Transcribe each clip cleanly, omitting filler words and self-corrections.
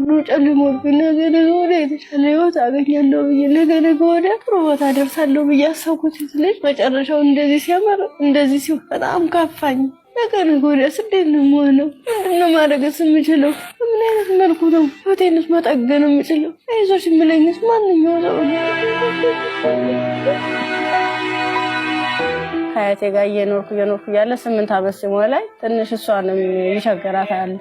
ሁሉ ጨልሞብኝ ነገ ነገ ወዲያ የተሻለ ህይወት አገኛለሁ ብዬ፣ ነገ ነገ ወዲያ ጥሩ ቦታ ደርሳለሁ ብዬ ያሰብኩት ልጅ መጨረሻው እንደዚህ ሲያምር፣ እንደዚህ ሲሆን በጣም ከፋኝ። ነገ ነገ ወዲያስ እንዴት ነው የምሆነው? ምንድን ነው ማድረግስ የምችለው? በምን አይነት መልኩ ነው ህይወቴንስ መጠገን የምችለው? አይዞሽ የምለኝስ ማንኛው ሰው ነው? ከአያቴ ጋር እየኖርኩ እየኖርኩ እያለ 8 ዓመት ሲሞላኝ ትንሽ እሷንም ይቸግራታል።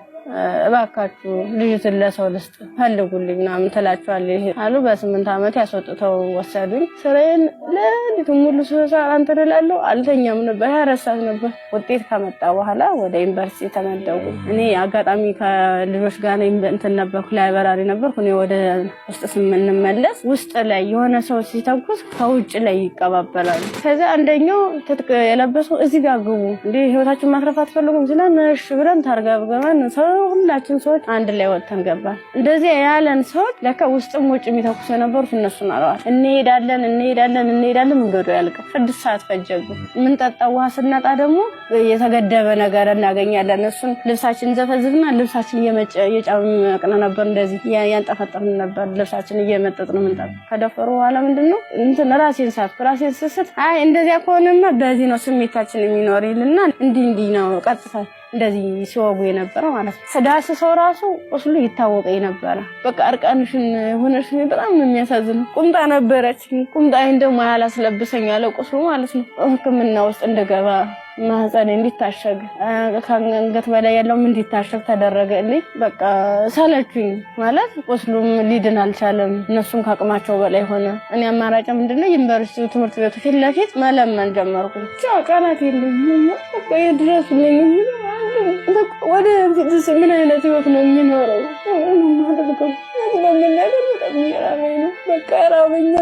እባካችሁ ልጅትን ለሰው ልስጥ ፈልጉልኝ ምናምን ትላችኋለች አሉ። በ8 ዓመት ያስወጥተው ወሰዱኝ። ስራዬን ሌሊቱን ሙሉ ስሰራ እንትን እላለሁ። አልተኛም ነበር፣ 24 ሰዓት ነበር። ውጤት ከመጣ በኋላ ወደ ዩኒቨርሲቲ ተመደቡ። እኔ አጋጣሚ ከልጆች ጋር እንትን ነበርኩ፣ library ነበርኩ። እኔ ወደ ውስጥ ስንመለስ ውስጥ ላይ የሆነ ሰው ሲተኩስ ከውጭ ላይ ይቀባበላሉ። ከዚያ አንደኛው ትጥቅ የለበሰው እዚህ ጋር ግቡ እንዴ፣ ህይወታችሁን ማትረፍ አትፈልጉም ሲለን እሺ ብለን ታርገብገበን ሰው ሁላችን ሰዎች አንድ ላይ ወጥተን ገባን። እንደዚህ ያለን ሰዎች ለካ ውስጥም ውጭ የሚተኩሱ የነበሩት እነሱ ናለዋል። እንሄዳለን፣ እንሄዳለን፣ እንሄዳለን፣ መንገዱ ያልቅም። 6 ሰዓት ፈጀብን። የምንጠጣው ውሃ ስናጣ ደግሞ የተገደበ ነገር እናገኛለን። እሱን ልብሳችን ዘፈዝፍና ልብሳችን እየጨመቅን ነበር፣ እንደዚህ ያንጠፈጠፍን ነበር። ልብሳችን እየመጠጥን ምንጠጣ። ከደፈሩ በኋላ ምንድን ነው እንትን ራሴን ሳትኩ። ራሴን ስስት አይ እንደዚያ ከሆነማ በዚህ ነው ስሜታችን የሚኖር ይልና እንዲህ እንዲህ ነው ቀጥታ እንደዚህ ሲወጉ የነበረ ማለት ነው። ስዳስሰው ራሱ ቁስሉ ይታወቀኝ ነበረ። በቃ እርቃንሽን ሆነሽ በጣም ነው የሚያሳዝነው። ቁምጣ ነበረች። ቁምጣዬን ደግሞ ያላስለብሰኝ ያለ ቁስሉ ማለት ነው። ሕክምና ውስጥ እንደገባ ማህፀኔ እንዲታሸግ፣ ከአንገት በላይ ያለውም እንዲታሸግ ተደረገልኝ። በቃ ሰለቹኝ ማለት ቁስሉም ሊድን አልቻለም። እነሱም ከአቅማቸው በላይ ሆነ። እኔ አማራጭ ምንድነው ዩኒቨርሲቲው ትምህርት ቤቱ ፊት ለፊት መለመን ጀመርኩኝ። ቃላት የለኝም። በቃ የድረሱልኝ። ወደ ፊትስ ምን አይነት ህይወት ነው የሚኖረው? ማደርገው ለመናገር በጣም እየራበኝ ነው። በቃ ራበኛ።